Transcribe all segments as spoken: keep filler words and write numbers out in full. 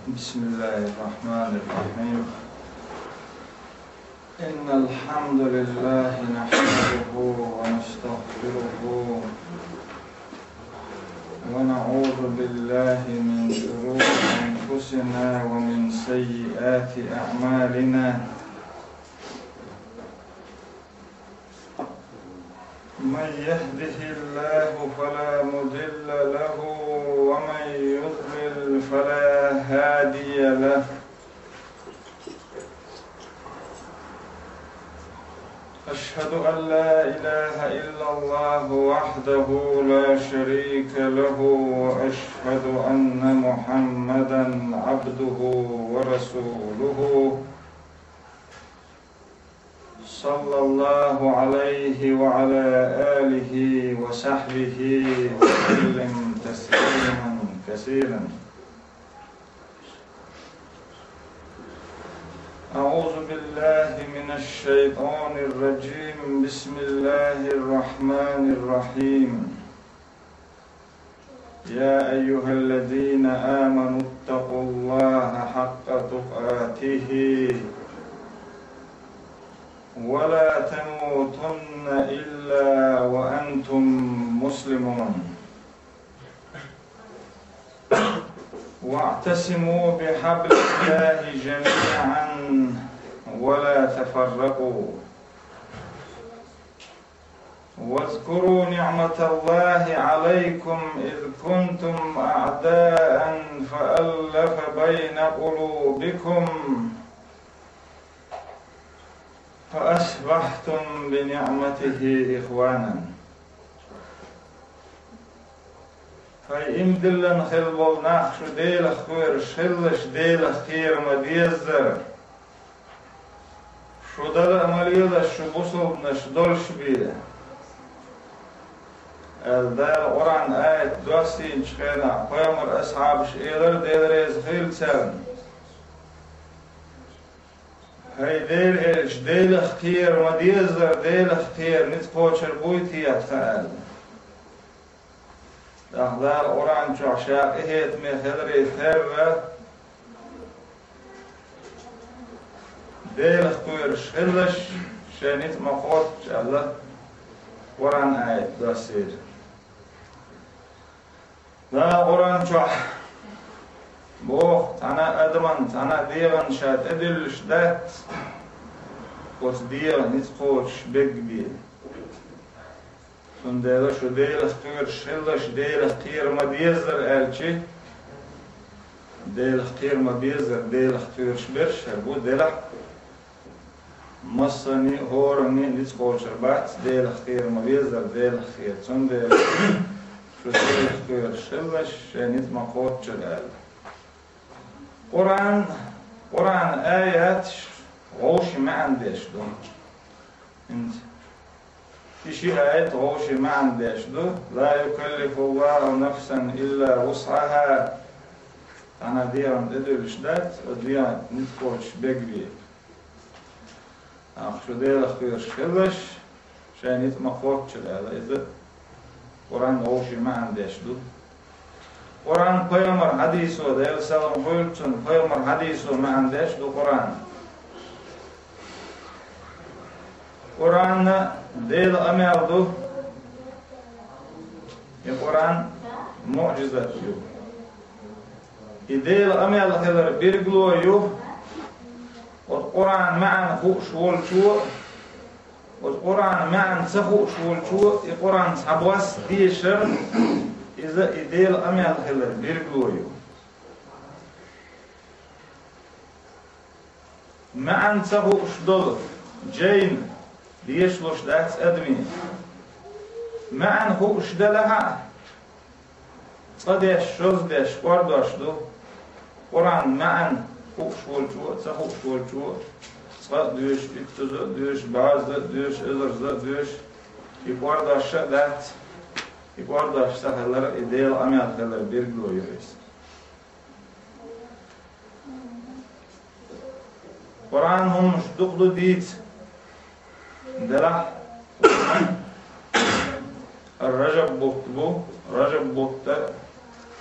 بسم الله الرحمن الرحيم. إن الحمد لله نحمده ونستغفره ونعوذ بالله من شرور أنفسنا ومن سيئات أعمالنا. من يهده الله فلا مضل له ومن يضلل فلا هادي له. أشهد أن لا إله إلا الله وحده لا شريك له، وأشهد أن محمدا عبده ورسوله، صلى الله عليه وعلى آله وصحبه وسلم تسليما كثيرا. أعوذ بالله من الشيطان الرجيم. بسم الله الرحمن الرحيم. يا أيها الذين آمنوا اتقوا الله حق تقاته ولا تموتن إلا وأنتم مسلمون. واعتصموا بحبل الله جميعا ولا تفرقوا. واذكروا نعمة الله عليكم إذ كنتم أعداء فألف بين قلوبكم فأصبحتم بنعمته إخوانا. ХӀай, иман диллина хилла болу нах, шу Делах кхоьруш хилалаш, Делах кхера ма-деззара. Шу Дала а ма лелаш, шу бусалбанаш долуш бен, аьлла, Дала Къуръан аят доссийначу хенахь пайхамар асхьабаш элира, Дела реза хила царна: «ХӀай Делан элча, Делах кхера ма-деззара, Делах кхера ницкъ кхочур буй те тхан?» аьлла. ТӀаккха Дала Къуръан чохь Ша къинхетаме хиларе терра, Делах кхоьруш хилалаш, шайн ницкъ ма-кхоччу аьлла, Къуръан аят доссийра. Дала Къуръан чохь боху: «Цхьана а адамна, цхьана а дегӀана ша тӀедуьллуш дац оцу дегӀан ницкъ кхочуш берг бен». Цундела шу Делах кхоьруш хилалаш, Делах кхера ма-деззара аьлча, Делах кхера ма-беззара Делах кхоьруш берш хӀара бу делахь а. Массарна а, хӀоранна а ницкъ кхочур бац Делах кхера ма-беззара Делах кхера. Цундела шу Делах кхоьруш хилалаш, шайн ницкъ ма-кхоччура аьлла. Къуръан, Къуръан аяташ вовшийн маьӀна деш ду. ХӀинца и ши аят вовшийн маьӀна деш ду: «لا يكلف الله نفسا إلا وسعها». Цхьана а дегӀана тӀедуьллуш дац оцу дегӀан ницкъ кхочуш берг бен. ТӀаккха шу Делах кхоьруш хилалаш, шайн ницкъ ма-кхоччура аьлла, иза Къуръан вовшийн маьӀна деш ду. Къуръан пайхамар хьадисо, Делан салам хуьлда цунна, пайхамар хьадисо маьӀна деш ду Къуръан. Къуръан Делан къамел ду. И Къуръан муӀжизат ю. И Делан къамел хилар билгало ю. Оцу Къуръан маьӀна хууш волчо, оцу Къуръан маьӀна ца хууш волчо и Къуръан цхьабосса дешар, иза и Делан къамел хилар билгало ю. МаьӀна ца хууш долу жайна дешалуш дац адамийн. МаьӀна хууш делахь а, цкъа деш, шозза деш, кӀордош ду. Къуръан маьӀна хууш волчо а, ца хууш волчо а, цкъа а доьшу, иттаза а доьшу, бӀозза а доьшу, эзарза а доьшу, и кӀордош а дац. И кӀордош ца хилар, и Делан къамел хилар билгало ю иза. Къуръан хӀуманаш дукха ду дийца делахь, Ражаб бутт бу, Ражаб бутт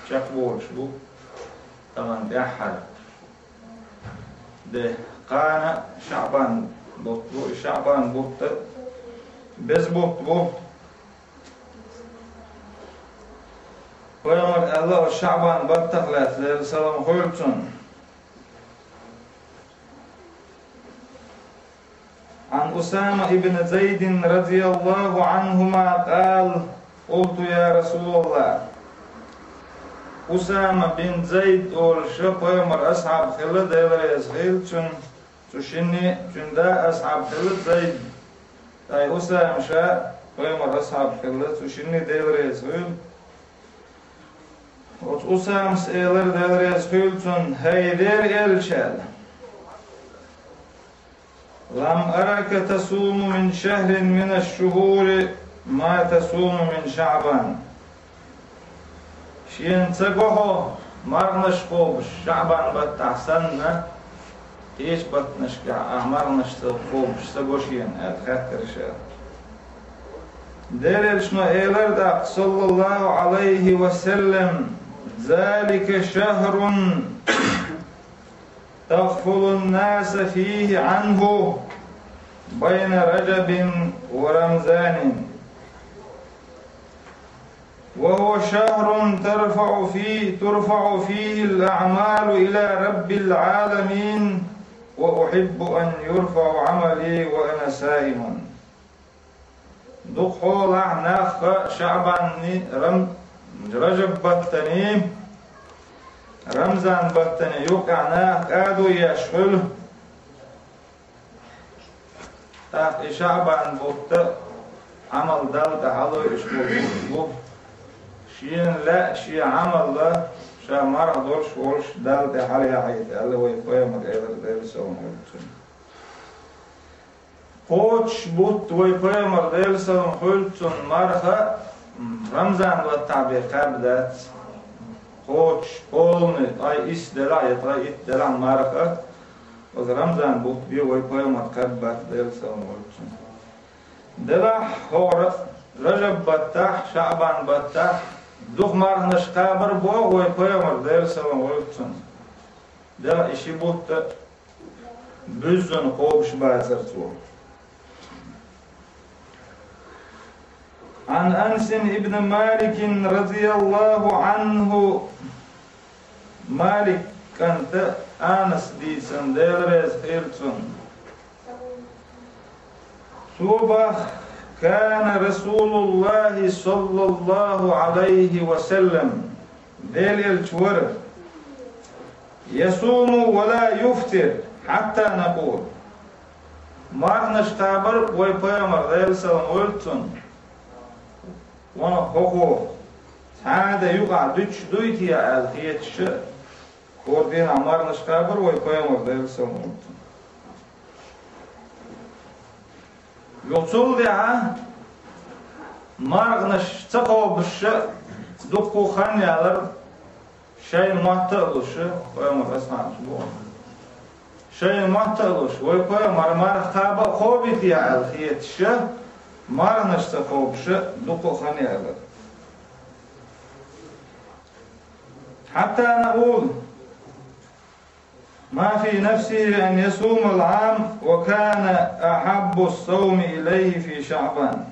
чекхболуш бу тахана тӀаьххьара. Кхана ШаӀбан бутт бу, и ШаӀбан бутт беза бутт бу. Пайхамар аьлла, ШаӀбан баттах лаьцна, Делера салам хуьлда цунна. عن أسامة بن زيد رضي الله عنهما قال: قلت يا رسول الله. Усама бин Зайд олуш пайхамар асхьаб хилла, Дела реза хилла цунна, цу шинне, цуьнан да асхьаб хилла Зайд. Ткъа Усама ша пайхамар асхьаб хилла, цу шинне Дела реза хилла. Оцу Усамас элира, Дела реза хилла цунна: «ХӀай Делан элча, аьлла, لم أرك تصوم من شهر من الشهور ما تصوم من شعبان». Шена ца го хьо марханаш кхобуш ШаӀбан баттахь санна, кхечу баттанашкахь ахь марханаш ца кхобуш ца го шена, аьлла хаьттира ша. Делан элчано элира тӀаккха, саллаллаху Ӏалайхи ва саллам: «ذلك شهر تغفل الناس فيه عنه بين رجب ورمضان، وهو شهر ترفع فيه، ترفع فيه الأعمال إلى رب العالمين، وأحب أن يرفع عملي وأنا صائم». Дукха хьолахь нах ШаӀбанни Рам-, Ражаб баттани, Рамзан баттани юкъахь нах кӀадо еш хуьлу. ТӀаккха и ШаӀбан бутт Ӏамал Далла тӀе хьалайо, иштта бу. Шена лаьа шен Ӏамал ша марха долуш волуш Далла тӀе хьалаяхьийта аьлла вай пайхамар элира, Делан салам хуьлда цунна. Кхочуш бутт вай пайхамар, Делан салам хуьлда цунна, марха, м, Рамзан баттахь бен кхаьбна дац. Кхочуш, полный, ткъе исс делахь я ткъе итт делахь марха, оцу Рамзан бутт бен вай пайхамар кхаьбна бац, Делан салам хуьлда цунна. Делахь хӀора Ражаб баттахь, ШаӀбан баттахь дукха марханаш кхабар боху вай пайхамар, Делан салам хуьлда цунна. Делахь и ши бутт буьззина кхобуш бацара цо. عن أنس بن مالك رضي الله عنه, Малик кӀанта Анас дийцина, Дела реза хилла цунна. Цо боху: كان رسول الله صلى الله عليه وسلم, Делан элча вара, يصوم ولا يفطر حتى نقول. Марханаш кхабар вай пайхамар, Делан салам хуьлда цунна, ван хӀокхо цхьа а дан юкъахь дуьтуш дуй те аьлла хеташ, хӀора дийнахь марханаш кхабар вай пайхамар, Делан салам хуьлда цунна. Юха цул тӀаьхьа марханаш ца кхобуш дуккха хан яьллера, шайна мотт а луш, пайхамар асхьабаш бу, шайна мотт а луш, вай пайхамар марха кхаба а кхобуьйту аьлла хеташ, марханаш ца кхобуш дуккха хан яьллера. حتى نقول ما في نفسه أن يصوم العام، وكان أحب الصوم إليه في شعبان.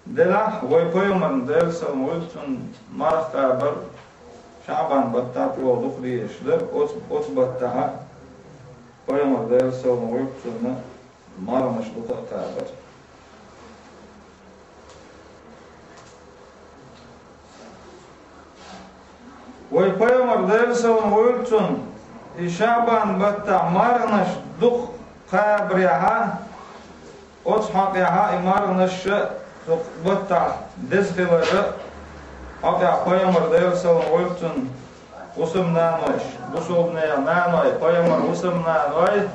Делахь вай пайхамарна, Делан салам хуьлда цунна, марха кхабар ШаӀбан баттахь чӀогӀа дукха дезаш дара, оцу, оцу баттахь пайхамар, Делан салам хуьлда цунна, марханаш дукха а кхабар. Вай пайхамар, Делан салам хуьлда цунна, и ШаӀбан баттахь марханаш дукха кхабарехь, оцу хьокъехь и марханаш цу баттахь деза хилар хьокъехь пайхамар, Делан салам хуьлда цунна, хӀусамнанойш, бусалба нехан наной, пайхамар хӀусамнаной,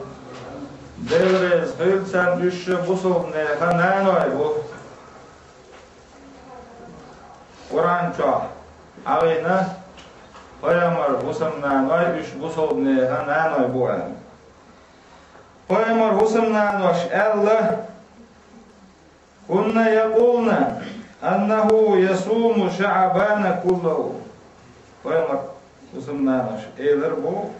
Дела реза хилла царна, уьш бусалба нехан наной бу. Къуръан чохь Ӏа вайна, пайхамар хӀусамнаной, уьш бусалба нехан наной бу аьлла. Пайхамар хӀусамнанош аьлла: كن يقولن أنه يصوم شعبان كله. Пайхамар хӀусамнанош элар бу,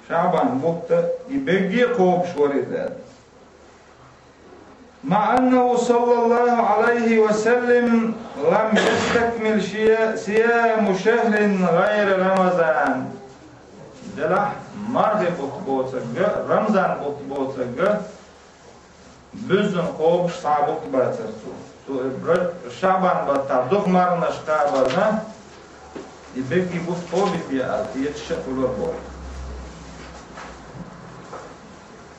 ШаӀбан бутт и бегге кхобуш вара иза аьлла. مع أنه صلى الله عليه وسلم لم يستكمل شيا-، صيام شهر غير رمضان. Делахь мархи бутт боцург, Рамзан бутт боцург, буьззина кхобуш цхьа бутт бацара цо. Цо и бра-, ШаӀбан баттахь дукха марханаш кхабарна, и бегги бутт кхобийта аьлла, кхеташ а хуьлура боху.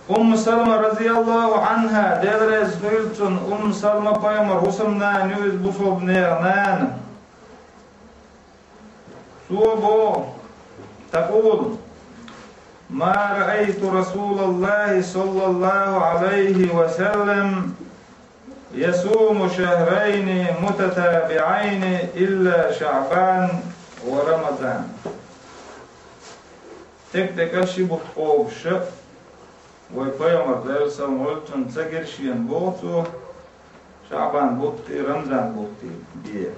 Умму Салма, رضي الله عنها, Дела реза хуьлда цунна, Умму Салма пайхамар хӀусамнана ю, иза бусалба нехан нана. Цо боху, تقول: ما رأيت رسول الله صلى الله عليه وسلم يصوم شهرين متتابعين إلا شعبان ورمضان. Тек-текаш ши бутт кхобуш вай пайхамар, Делера салам хуьлда цунна, ца гира шена, боху цо, ШаӀбан бутти, Рамзан бутти бе.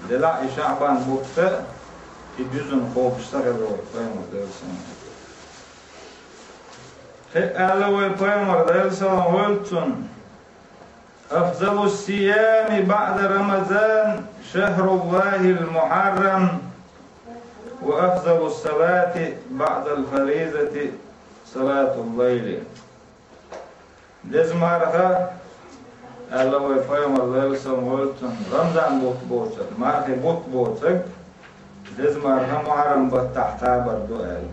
Делахь и ШаӀбан бутт а, и буьззина кхобуш ца хилла вай пайхамар, Делера салам хуьлда цунна. Кхин а аьлла вай пайхамар, Делера салам хуьлда цунна: أفضل الصيام بعد رمضان شهر الله المحرم، وأفضل الصلاة بعد الفريضة صلاة الليل. Деза марха, аьлла вай пайхамар, Делера салам хуьлда цунна, Рамзан бутт боцург, мархи бутт боцург, деза марха Мухьаррам баттахь кхабар ду аьлла.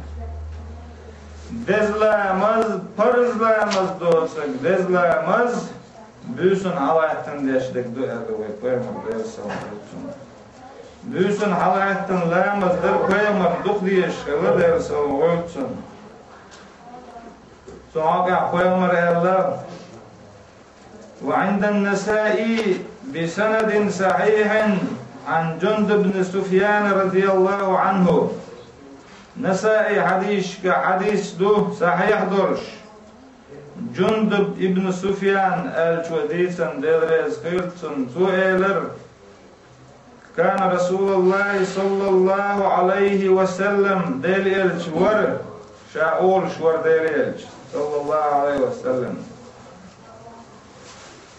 Деза ламаз, парз ламаз доцург, деза ламаз буьйсанна хьалаьттина деш дерг ду аьлла вай пайхамар, Делера салам хуьлда цунна. Буьйсанна хьалаьттина ламаз дар пайхамарна дукха дезаш хилла, Делера салам хуьлда цунна. Цу хьокъехь пайхамар аьлла: وعند النسائي بسند صحيح عن جندب بن سفيان رضي الله عنه. Насаи хьадисашка хьадис ду, сахьихь долуш. Джундуб ибн Суфьян аьллачо дийцина, Дела реза хуьлда цунна, цо элира: كان رسول الله صلى الله عليه وسلم, Делан элча вара, ша олуш вара Делан элча, صلى الله عليه وسلم: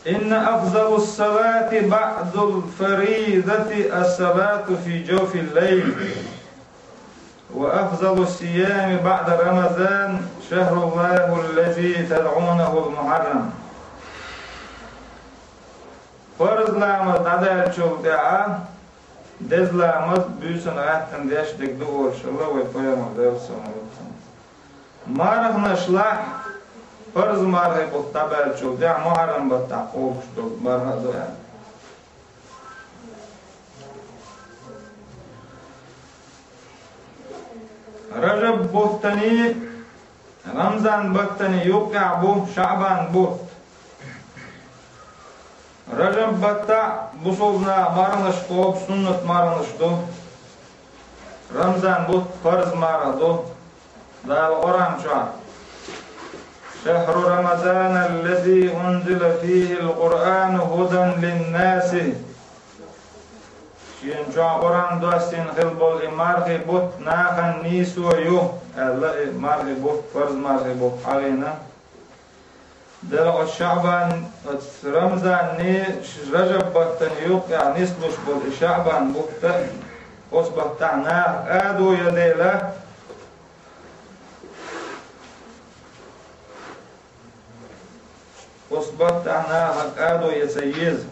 إن أفضل الصلاة بعد الفريضة الصلاة في جوف الليل، وأفضل الصيام بعد رمضان شهر الله الذي تدعونه المحرم. Парз ламаз дӀадаьллачул тӀаьхьа деза ламаз буьйсанна гӀаьттина деш дерг ду олуш хилла вай пайхамар, Делера салам хуьлда цунна. Марханаш лахь, парз мархи бутт дӀабаьллачул тӀаьхьа Мухьаррам баттахь кхобуш долу марха а ду аьлла. Ражаб баттанний, Рамзан баттанний юккъехь бу ШаӀбан бутт. Ражаб баттахь бусалба наха марханаш кхобу суннат марханаш ду. Рамзан бутт парз марха ду. Дала Къуръан чохь: شهر رمضان الذي أنزل فيه القرآن هدى للناس. Шена чохь Къуръан доссийна хилла болу и мархи бутт нахана нийсо ю, аьлла, и мархи бутт, парз мархи бутт хьалийна. Дела оцу ШаӀбан, оцу Рамзанний, Ражаб баттанний юккъехь нислуш болу и ШаӀбан бутт а, оцу баттахь наха кӀадо ян дела, оцу баттахь наха кӀадо ян ца еза.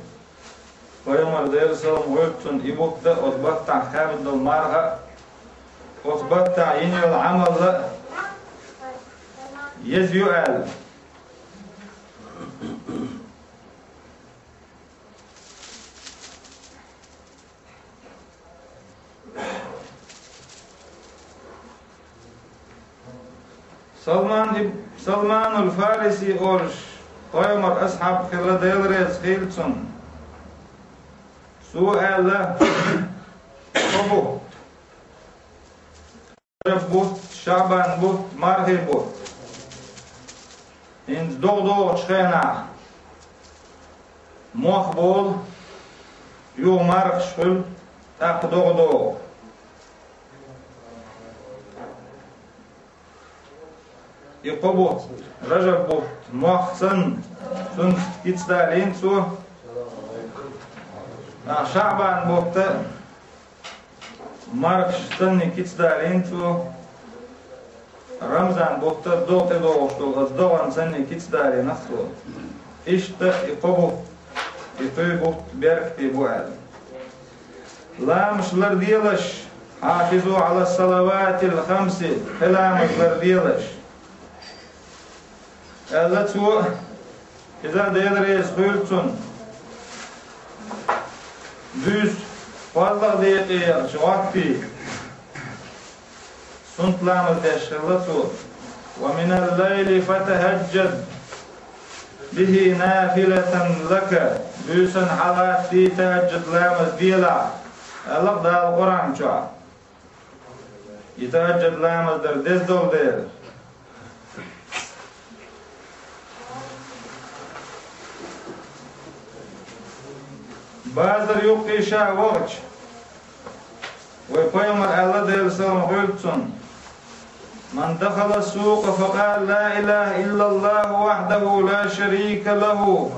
Пайхамар, Делера салам хуьлда цунна, и бутт а, оцу баттахь кхаьбна долу марха а, оцу баттахь йина йолу Ӏамал а еза ю аьлла. Салман иб-, Салманул Фариси олуш пайхамар асхьаб хилла, Дела реза хуьлда цунна. Цо аьлла: «Со бу Ражаб бутт, ШаӀбан бутт, мархи бутт. ХӀинца догӀа догӀучу хенахь мох болу, юха мархаш хуьлу, тӀаккха догӀа догӀу». И кхо бутт, Ражаб бутт, мох санна, цунна кица далийна цо. А, ШаӀбан бутт мархаш санна кица далийна цо. Рамзан бутт догӀа тӀедогӀуш долу оцу догӀан санна кица далийна цо. Иштта и кхо бутт, и кхо бутт беркате бу аьлла. Ламаз ларделаш, хьафизу Ӏала салаватил хамси, пхи ламаз ларделаш. Аьлла цо, иза Дела реза хуьлу цунна. Буьйса кхозлагӀа декъе яхачу гӀоттий. Суннат ламаз деш хилла цо. «Ва минал лайли фатахаджад бихи нафилатан лака». Буьйсанна хьалаттий тахаджуд ламаз делахь, аьлла Дала Къуръан чохь. И тахаджуд ламаз дар деза долу дела. Базар юккъе ша вахча, вай пайхамар аьлла, Делан салам хуьлда цунна: «Ман дахала сукъа факъала: ла илаха иллаллаху вахьдаху ла шарика лаху,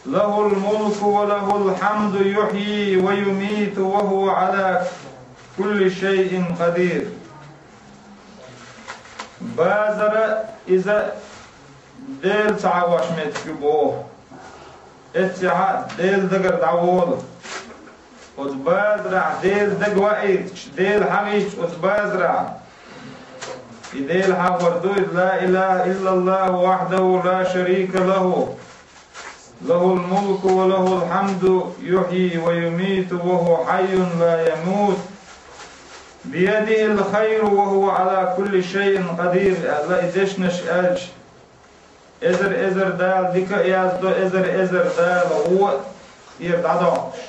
лахул мулку ва лахул хьамду, юхьйи ва юмиту ва хува Ӏала кулли шайин къадир». Базара иза Дела ца хьахош меттиг ю боху. Эццехьа Делан дагара дӀаволу. Оцу базарахь Дела дага ваийташ, Дела хьахийча оцу базарахь. И Дела хьахор ду иза: «Ла илаха иллаллаху вахьдаху ла шарика лаху, лахул мулку ва лахул хьамду, юхьйи ва юмиту ва хува хьаййун ла ямут, биядихил хайру ва хува Ӏала кулли шайин къадир», аьлла и дешнаш аьлча. Эзар-эзар Дала дика а яздо, эзар-эзар Дала гӀо а тӀера дӀадоккхуш.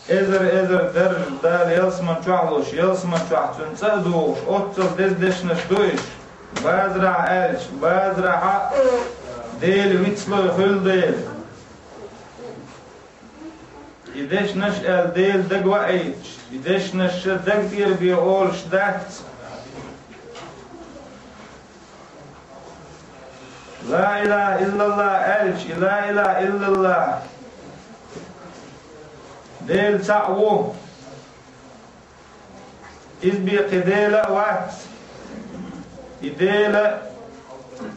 Эзар-эзар даржа Дала ялсаман чохь луш, ялсаман чохь цуьнан цӀа а дугӀуш, оццул деза дешнаш ду уьш. Базарахь аьлча, базарахьа Дела вицлой хуьлу дела. И дешнаш аьлла Дела дага ваийташ, и дешнаш ша даг тӀера бен олуш дац. Ла илаха иллаллах аьлча, и ла илаха иллаллах Дела цхьаъ ву. Иза бен кхин Дела а вац. И Дела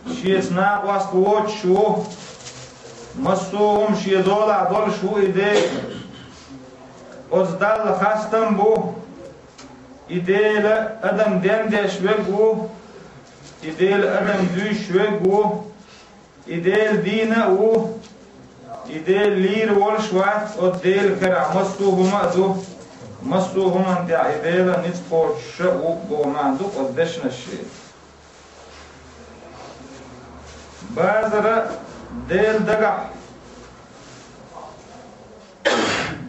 шеца накъост воцуш ву. Массо а хӀума шен долахь долуш ву и Дела. Оцу Далла хастам бу. И Дела адам дендеш верг ву. И Дела адам дуьйш верг ву. И Дела дийна а ву, и Дела лийр волуш вац, оцу Делан карахь массо а хӀума а ду, массо а хӀуманна тӀехь и Дела ницкъ кхочуш а ву боху маьӀна ду оцу дешнаш шен. Базара Дела дагахь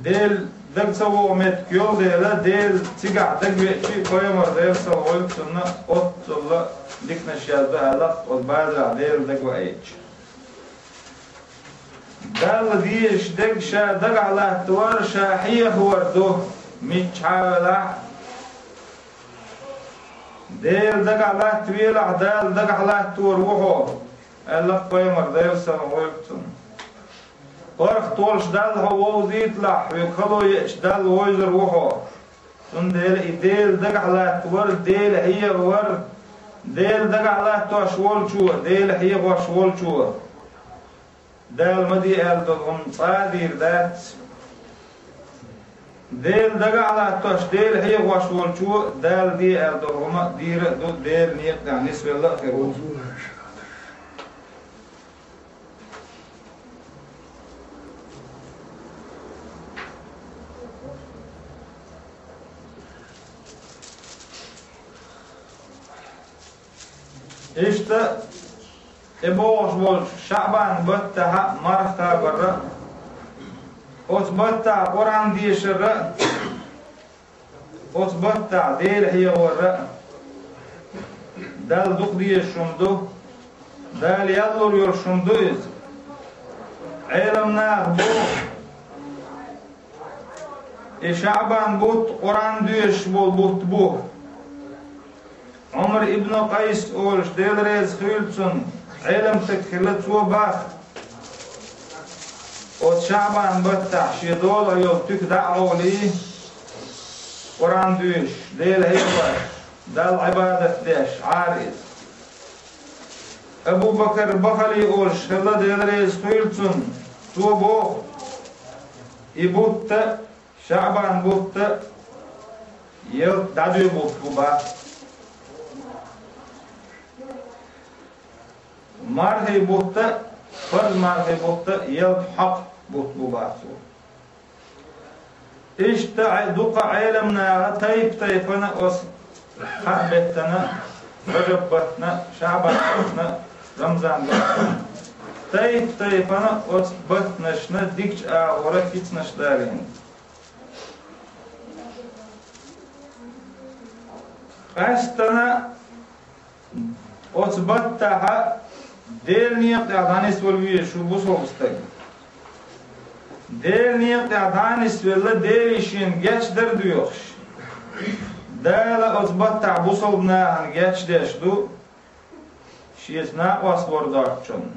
Дела дага ца вогӀу меттиг йолу дела, Дела цигахь дагавеачий, пайхамар Делан салам хуьлда цунна, оццул диканаш яздо аьлла, оцу базарахь Дела дага ваийтча. Далла дезаш дерг ша дагахь латтавар, ша хьехавар ду, миччахьа велахь а. Дела дагахь латтавелахь, Дала дагахь латтавар ву хьо, аьлла пайхамар Делан салам хуьлда цунна. ПаргӀат волуш Далла хьо вовзийталахь, хьоьга хало еача Далла вовзар ву хьо. Цундела и Дела дагахь латтавар, Дела хьехавар, Дела дагахь латтош волчо, Дела хьехош волчо Дала ма де аьлла долу хӀума цкъа а дийр дац. Дела дагахь латтош, Дела хьехош волчо Дала де аьлла долу хӀума а дийр а ду, Делан некъа тӀехь нисвелла а хир ву. Иштта тӀебогӀуш болчу ШаӀбан баттахь марха кхабар а, оцу баттахь Къуръан дешар а, оцу баттахь Дела хьехор а Далла дукха дезаш хӀума ду, Дала ял лур йолуш хӀума ду иза. Ӏелам наха боху, и ШаӀбан бутт Къуръан доьшуш болу бутт бу. Умар ибн Къайс олуш, Дела реза хуьлда цунна, Ӏеламстаг хилла, цо бах. Оцу ШаӀбан баттахь шен долахь йолу туька дӀа а гӀовлий, Къуръан доьшуш, Дела хьехош, Далла Ӏибадат деш Ӏара иза. Абу Бакр Бахали олуш хилла, Дела реза хуьлда цунна, цо боху: «И бутт а, ШаӀбан бутт а ялта дӀадоь бутт бу бах. Мархий бутт а, парз мархий бутт а ялта хьокху бутт бу бах цо». Иштта Ӏе-, дукха Ӏеламнаха тайп-тайпана оцу кхаа беттана, Ражаб баттана, ШаӀбан баттана, Рамзан баттана, тайп-тайпана оцу баттанашна дикачу агӀора кицанаш далийна. Къаьстана оцу баттахьа Делан некъа тӀехь дӀанисвала везаш ву бусалба стаг. Делан некъа тӀехь дӀанисвелла, Деле шена гечдар а доьхуш, Дала оцу баттахь бусалба нахана гечдеш ду шеца накъост вар доцучунна.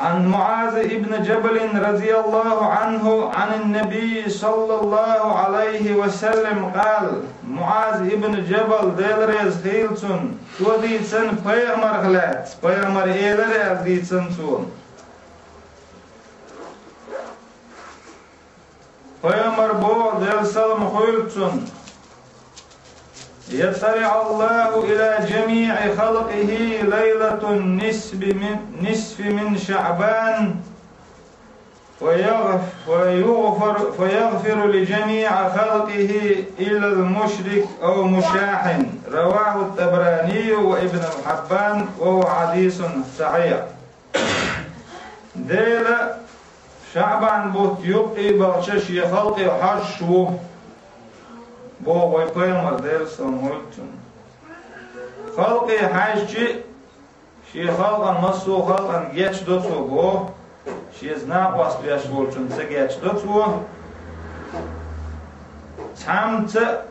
عن معاذ بن جبل رضي الله عنه عن النبي صلى الله عليه وسلم قال: МуӀаз ибн Джабал, Дела реза хуьлда цунна, цо дийцина пайхамарх лаьцна, пайхамар элира аьлла дийцина цо. Пайхамар боху, Делан салам хуьлда цунна: يطلع الله إلى جميع خلقه ليلة النصف من، نصف من شعبان، فيغف-، فيغفر، فيغفر لجميع خلقه إلا المشرك أو مشاحن. رواه الطبراني وابن حبان، وهو حديث صحيح. Дела ШаӀбан бутт юккъе бахча шен халкъе хьожуш ву, боху вай пайхамар, Делан салам хуьлда цунна. Халкъе хьаьжча, шен халкъана, массо а халкъана гечдо цо, боху, шеца накъост веш волчунна ца гечдо цо. Цхьамца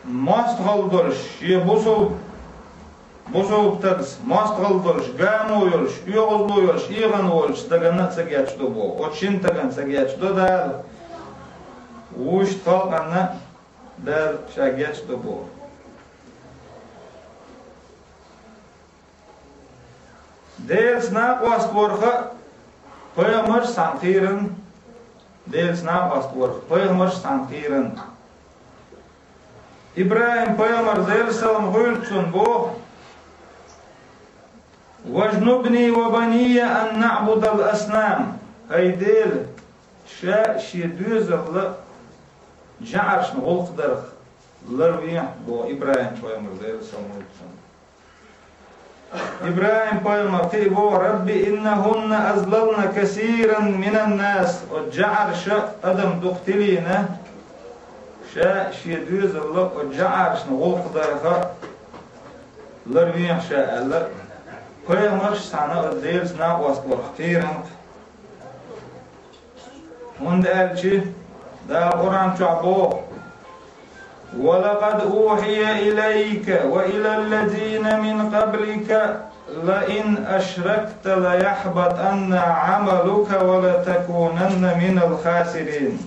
мостагӀалла долуш, шен бусул-, бусулба стагца мостагӀалла долуш, гамо йолуш, оьгӀазло йолуш, эгӀана волчу стагана а ца гечдо боху. Оцу шина стагана ца гечдо Дала, вуьшта халкъана Дала ша гечдо боху. Делаца накъост варх а пайхамарш цхьаьна кхийран, Делаца накъост варх пайхамарш цхьаьна кхийран. ИбрахӀим пайхамар, Делан салам хуьлда цунна, боху: واجنبني وبني أن نعبد الأصنام. ХӀай Дела, ша шен доьзалла жаӀаршна гӀуллакх дарх ларвехьа, боху ИбрахӀим пайхамар, Делан салам хуьлда цунна. ИбрахӀим пайхамар кхин а боху: رب إنهن أضللن كثيرا من الناس. Оцу жаӀарша адам дукха тилийна, ша шен доьзалла оцу жаӀаршна гӀуллакх дарх ларвехьа ша аьлла, пайхамарш цхьаьна а Делаца накъост варх кхийран. ХӀунда аьлча Дала Къуръан чохь боху: ولقد أوحي إليك وإلى الذين من قبلك لئن أشركت ليحبطن عملك ولتكونن من الخاسرين.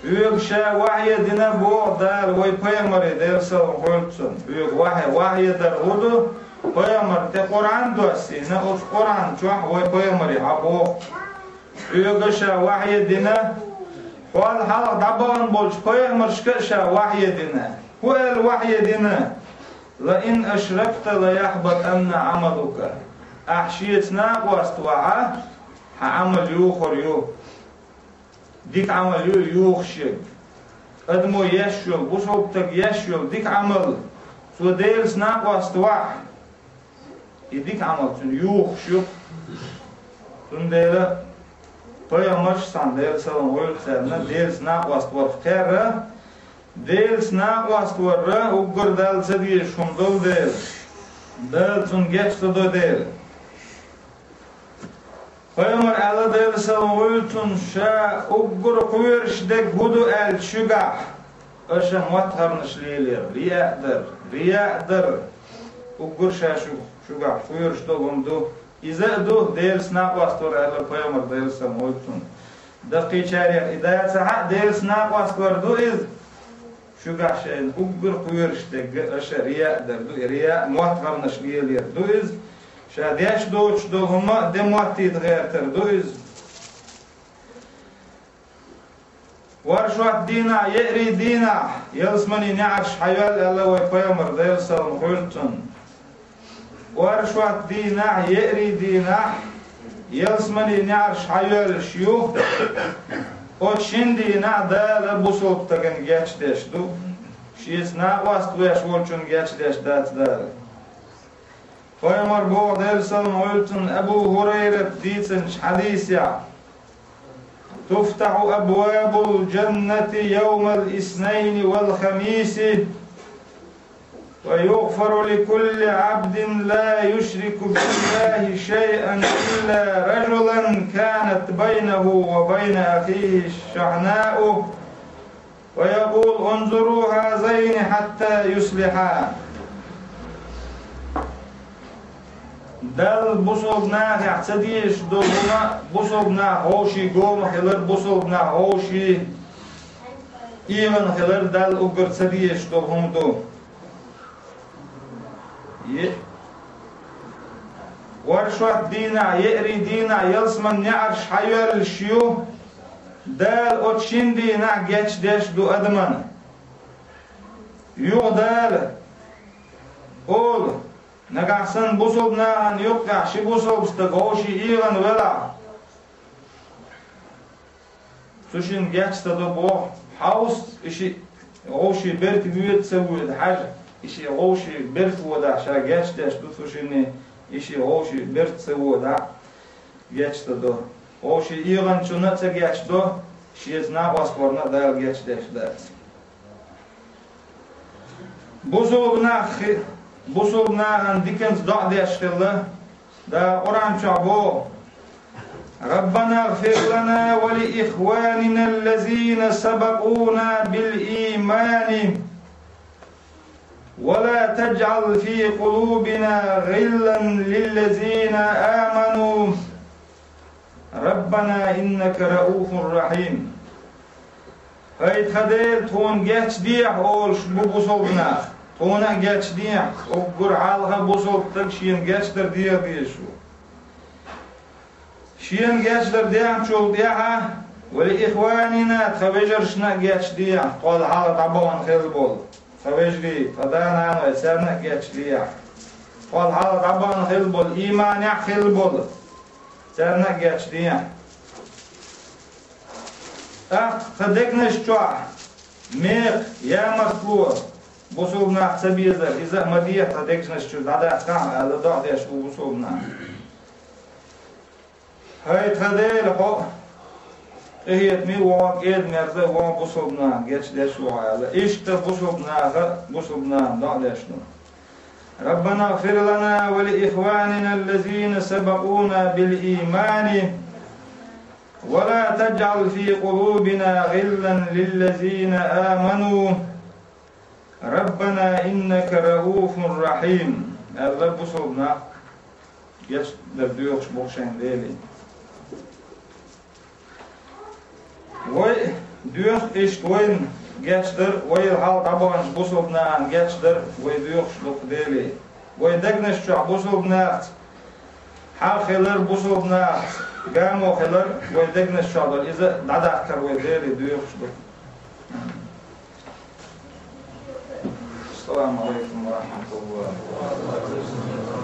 Хьоьга ша вахье дина, боху Дала вай пайхамаре, Делан салам хуьлда цунна. Хьоьга вахье, вахье дар хӀун ду? Пайхамар тӀе Къуръан доссийна, оцу Къуръан чохь вай пайхамаре хьан боху. Хьоьга ша вахье дина, хьол хьалха дӀабахана болчу пайхамаршка а ша вахье дина. ХӀун аьлла вахье дина? لئن أشركت ليحبطن عملك. Ахь шеца накъост вахь, хьан Ӏамал юхур ю. Дика Ӏамал ю юхуш ерг. Адамо еш йолу, бусалба стаг еш йолу дика Ӏамал, цо Делаца накъост вахь, и дика Ӏамал цуьнан юхуш ю. Цундела пайхамарш цхьаьна, Делан салам хуьлда царна, Делаца накъост варх кхерра, Делаца накъост варра уггар Далла ца дезаш хӀума долу дела, Дала цунна геч ца до дела. Пайхамар аьлла, Делан салам хуьлда цунна, ша уггар кхоьруш дерг хӀун ду аьлча шуьгахь, Аша мотт гӀарнаш лелаяр, рияъ дар, рияъ дар. Уггар ша шу, шугахь кхоьруш долу хӀума ду. Иза а ду Делаца накъост вар аьлла пайхамар, Делан салам хуьлда цунна. Даккхийчарех и дацахь а, Делаца накъост вар ду иза. Шугахь шайна уггар кхоьруш дерг аша рияъ дар ду, и рияъ мотт гӀарнаш лелаяр ду иза. Ша деш доцуш долу хӀума а де моттийта гӀертар ду иза. Оршот дийнахь, еарий дийнахь ялсаманин неӀарш хьайоьллу аьлла вай пайхамар, Делан салам хуьлда цунна. Оршот дийнахь, еарий дийнахь ялсаманин неӀарш хьайоьллуш ю. Оцу шина дийнахь Дала бусалба стагана гечдеш ду. Шеца накъост веш волчунна гечдеш дац Дала. Пайхамар боху, Делан салам хуьлда цунна, Абу ХӀурайрат дийцинчу хьадисехь: «تفتح أبواب الجنة يوم الاثنين والخميس، ويغفر لكل عبد لا يشرك بالله شيئا إلا رجلا كانت بينه وبين أخيه شحناء، فيقول: انظروا هذين حتى يصلحا». Далла бусалба нахехь ца дезаш долу хӀума, бусалба нах вовшийн гома хилар, бусалба нах вовшийн ийгӀана хилар Далла уггар ца дезаш долу хӀума ду. Е-, оршот дийнахь, еарий дийнахь ялсаманин неӀарш хьайоьллуш ю, Дала оцу шина дийнахь гечдеш ду адамна. Юха Дала олу: «Нагахь санна бусалба нахана юккъехь ши бусалба стаг вовшийн ийгӀана велахь, цу шинна геч ца до боху, хьовса, и шиъ вовшийн берта воьду, ца воьду хьажа, и шиъ вовшийн берта водахь, ша гечдеш ду цу шинна, и шиъ вовшийн берта ца водахь, геч ца до». Вовшийн ийгӀанчунна а ца гечдо, шеца накъост варна а Дала гечдеш дац. Бусалба нах хи-, бусалба нахана диканца доӀа деш хилла, Дала Къуръан чохь боху: «ربنا اغفر لنا ولإخواننا الذين سبقونا بالإيمان ولا تجعل في قلوبنا غلا للذين آمنوا ربنا إنك رءوف رحيم». ХӀай тхан Дела, тхуна гечдехьа олуш бу бусалба нах. Тхуна а гечдехьа, уггар хьалха бусалба стаг шена гечдар деха дезаш ву. Шена гечдар дехначул тӀаьхьа, ولإخواننا, тхан вежаршна а гечдехьа, тхол хьалха дӀабахана хилла болу. Тхан вежарий, тхан да-наной, царна а гечдехьа. Тхол хьалха дӀабахана хилла болу, ийманехь хилла болу, царна а гечдехьа. ТӀаккха тхан дегнаш чохь мекха, ямартло, бусалба нах ца безар, иза а ма деха тхан дегнаш чуьра дӀадаккхахьа аьлла, доӀа деш бу бусалба нах. ХӀай тхан Дела, хьо къинхетаме а ву хьо, кӀеда-мерза а ву хьо, бусалба нахана гечдеш ву хьо аьлла. Иштта бусалба наха, бусалба нахана доӀа деш ду. ربنا اغفر لنا ولإخواننا الذين سبقونا بالإيمان ولا تجعل في قلوبنا غلا للذين آمنوا ربنا إنك رءوف رحيم. Аьлла бусалба нах гечдар доьхуш бу шайн Деле. Вай доьху иштта вайна гечдар, вай хьалха дӀабаханчу бусалба нахана гечдар вай доьхуш ду-кх Деле. Вай дегнаш чохь бусалба нахаца хьагӀ хилар, бусалба нахаца гамо хилар вай дегнаш чохь долу, иза дӀадаккхар вай Деле доьхуш ду. السلام عليكم ورحمة الله وبركاته.